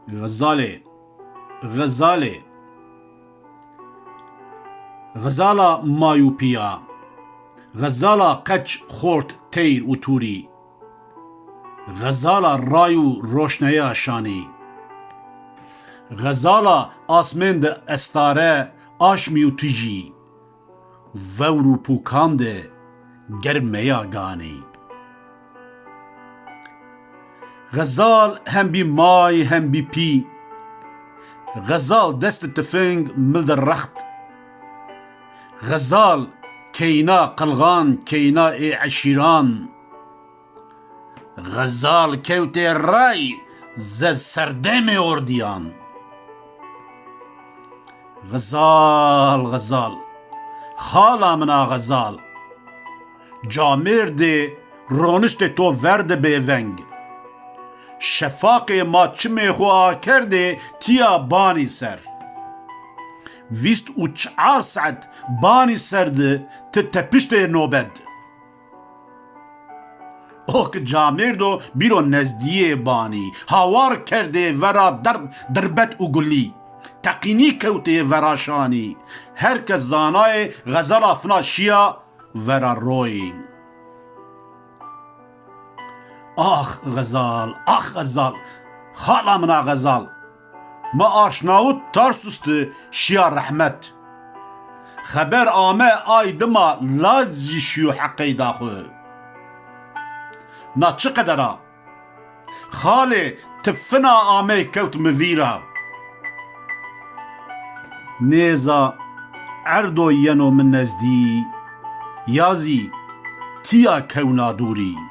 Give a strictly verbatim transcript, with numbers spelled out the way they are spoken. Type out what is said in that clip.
Xezalê, xezalê. Xezala may û pîya. Xezala qeç, xort, teyr û tûrî. Xezala ray û roşneya şanî. Xezala asmên de estare, aşmî û tijî. Vewr û pûkan de germeya ganî. Xezal hem bî may hem bî pî. Xezal dest de tifing, mil de rext. Xezal keyna qilxan, keyna ê eşîran. Xezal kewtê ray, ze serdemê ordîyan. Xezal, xezal, xala min a xezal. Camêrdê roniştê to ver de bêveng. Şefaqê ma çimê xwu akerdê tîya banî ser. Vîst û çar saet banî ser de ti tepiştê nobet. O ki camêrdo bîro nezdîyê banî, hawar kerdê vera derb, dirbet û gulî. Teqînî kewtê vera şanî. Her kes zanayê xezala fina şîya vera royî. Ax xezal, ax xezal, xala min a xezal. Mi aşnawit Tarsus di şiya rehmet. Xeber ame ay dima laz zî şiyo heqeyda xwu. Na çi qeder a? Xalê, ti fina amey kewt mi vîra. Nêza erdo yeno mi nezdî, ya zî tîya kewna dûrî.